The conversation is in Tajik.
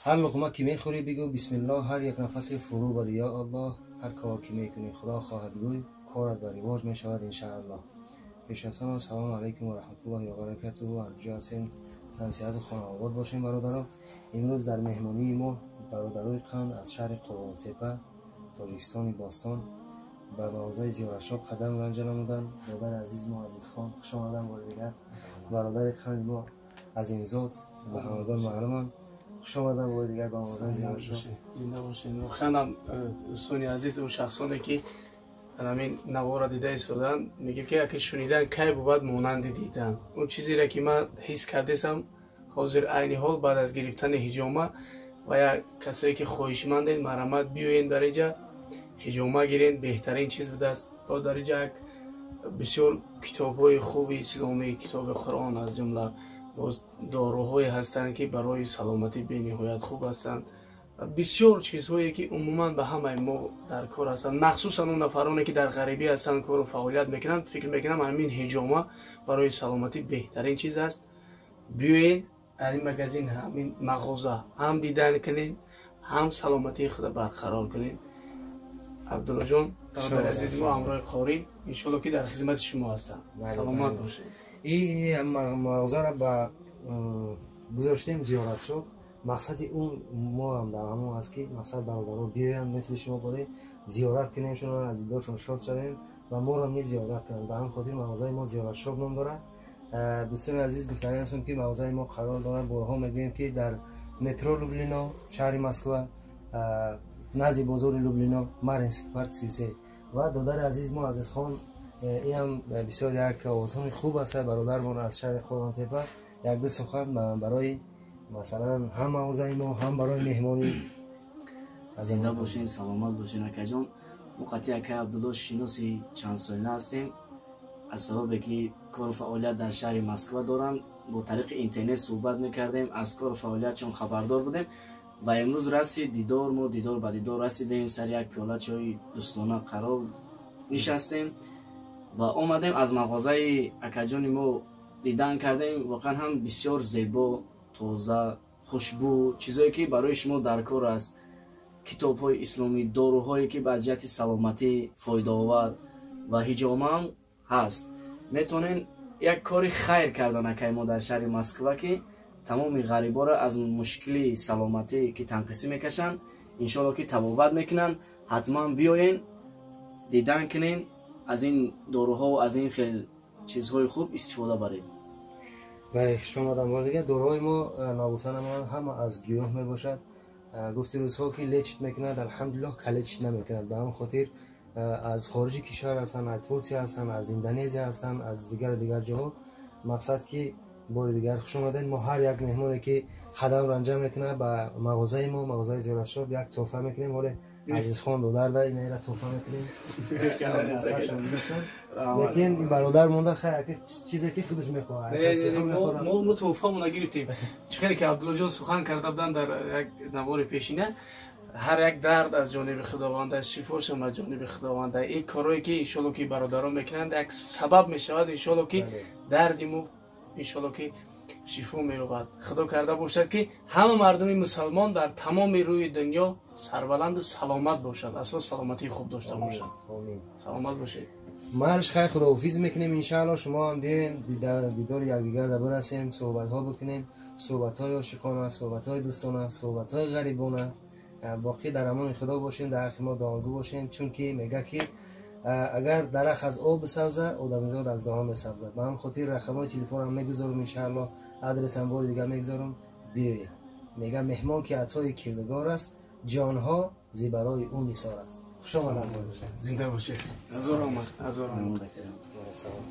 Ҳар луқма ки мехӯрӣ, бигӯ бисмиллоҳ, ҳар як нафасе фурӯ бари ё Аллоҳ. Ҳар кор ки мекунӣ, Худо хоҳад гӯй, корат ба ривоҷ мешавад, иншааллоҳ. Пеш аз ҳама, салому алайкум ва раҳматуллоҳи ва баракатуҳу. Ҳар куҷо ҳастем, тансиҳату хонаобод бошем, бародаро. Имрӯз дар меҳмонии мо бародарои қанд аз шаҳри Қурғонтепа, Тоҷикистони бостон, ба мағозаи Зиёратшоп қадам ранҷа намуданд. Додари азиз мо Азизхон, хуш омаданд бори дигар. Бародари қанди мо Азимзод ба ҳамагон маълуманд. Хуш омаданд бори дигар ба мағозаи Зиёратшоп. Зинда бошед. Воқеан ҳам, дӯстони азиз, он шахсоне ки ҳамин навора дида истоданд, мегӯем, ки яке шунидан кай бувад монанди дидан. Он чизере ки ман ҳис кардесам ҳозир, айни ҳол, баъд аз гирифтани ҳиҷома, ва як касое ки хоҳишмандед, марҳамат, биёен, дар инҷа ҳиҷома гирен, беҳтарин чиз будааст. Бо дар инҷа як бисёр китобҳои хуби исломӣ, китоби Қуръон аз ҷумла, боз доруҳое ҳастанд, ки барои саломатӣ бениҳоят хуб ҳастанд, бисёр чизҳое ки умуман ба ҳамаи мо дар кор ҳастанд, махсусан он нафароне ки дар ғарибӣ ҳастанд, кору фаъолият мекунанд. Фикр мекунам, ҳамин ҳиҷома барои саломатӣ беҳтарин чиз аст. Биёед аз ин магазин, ҳамин мағоза ҳам дидан кунед, ҳам саломатии худро барқарор кунед. Абдуллоҷон, бародари азизи мо, ҳамроҳи қорӣ, иншоалло, ки дар хизмати шумо ҳастам. Саломат бошед. Ин мағозаро ба гузоштем Зиёратшоп. Мақсади он мо ҳам дар ҳамон аст, ки мақсад бародаро биёянд, мисли шумо боре зиёрат кунем шуно, аз дидоршон шод шавем ва моро низ зиёрат кунанд. Ба ҳамин хотир мағозаи мо Зиёратшоп ном дорад. Дӯстони азиз, гуфтанӣ ҳастам, ки мағозаи мо қарор дорад, борҳо мегӯем, ки дар метро Люблино, шаҳри Москва, назди бозори Люблино, Марьинский парк 33. Ва додари азиз мо Азизхон, ин бисёр як овозхони хуб аст, бародармон аз шаҳри Қурғонтепа, як-ду сухан барои, масалан, ҳам мағозаи мо, ҳам барои меҳмонӣ. Зинда бошен, саломат бошен, акаҷон. Мо қатъи акай Абдулло шиноси чандсолина ҳастем, аз сабабе ки кору фаъолият дар шаҳри Москва доранд. Бо тариқи интернет суҳбат мекардем, аз кору фаъолиятшон хабардор будем ва имрӯз расид дидор. Мо дидор ба дидор расидем, сари як пиёла чои дӯстона қарор нишастем ва омадем, аз мағозаи акаҷони мо дидан кардем. Воқеан ҳам бисёр зебо, тоза, хушбӯ, чизое ки барои шумо дар кор аст: китобҳои исломӣ, доруҳое ки ба ҷиҳати саломатӣ фоидаовар ва ҳиҷомаам ҳаст. Метавонем як кори хайр кардан, акай мо дар шаҳри Москва, ки тамоми ғариборо аз мушкили саломатӣ, ки танқисӣ мекашанд, иншоалло, ки табобат мекунанд. Ҳатман биёен, дидан кунен, аз ин доруҳо, аз ин хел чизҳои хуб истифода баред. Бале, хуш омадам бори дигар. Доруҳои мо, ногуфта намонад, ҳама аз гиёҳ мебошад. Гуфти рӯзҳо, ки лечит мекунад, алҳамдулиллоҳ, калечит намекунад. Ба ҳамин хотир аз хориҷи кишвар ҳастанд, аз Турсия ҳастанд, аз Индонезия ҳастанд, аз дигару дигар ҷоҳо. Мақсад ки бори дигар хуш омадед. Мо ҳар як меҳмоне ки қадам ранҷа мекунад ба мағозаи мо, мағозаи Зиёратшоп, як тӯҳфа мекунем. Ҳоле Азизхон додарда инара тӯҳфа мекунем, лекин ин бародар монда, хай, чизе ки худаш мехоҳад. Мо тӯҳфамона гирифтем. Чӣ хеле ки Абдуллоҷон сухан карда буданд дар як навори пешина, ҳар як дард аз ҷониби Худованда, шифошам аз ҷониби Худованда. Ин корое ки, иншоалло, ки бародарон мекунанд, як сабаб мешавад, иншоалло, ки дарди мо, иншоалло, ки шифо меёбад. Худо карда бошад, ки ҳама мардуми мусалмон дар тамоми рӯи дунё сарбаланду саломат бошад, асос саломатии хуб дошта бошад. Саломат бошед. Марш, хай, худоҳофиз мекунем. Иншаалло, шумо ҳам биёен, дидори якдигар да бирасем, суҳбатҳо бикунем, суҳбатҳои ошиқона, суҳбатҳои дӯстона, суҳбатҳои ғарибона. Боқӣ дар амони Худо бошем, дар ҳаққи мо дуогӯ бошем, чунки мега, ки агар дарахт аз об бисавзад, одамизод аз дуо месавзад. Ба ҳамин хотир рақамҳои телефонам мегузорам, иншаалло, адресам бори дигар мегузорам, биёед. Мега, меҳмон ки атои кирдигор аст, ҷонҳо зи барои ӯ нисор аст. Хуш омадам. Зинда бошед, ҳазор омад, ҳазор омад. Салом.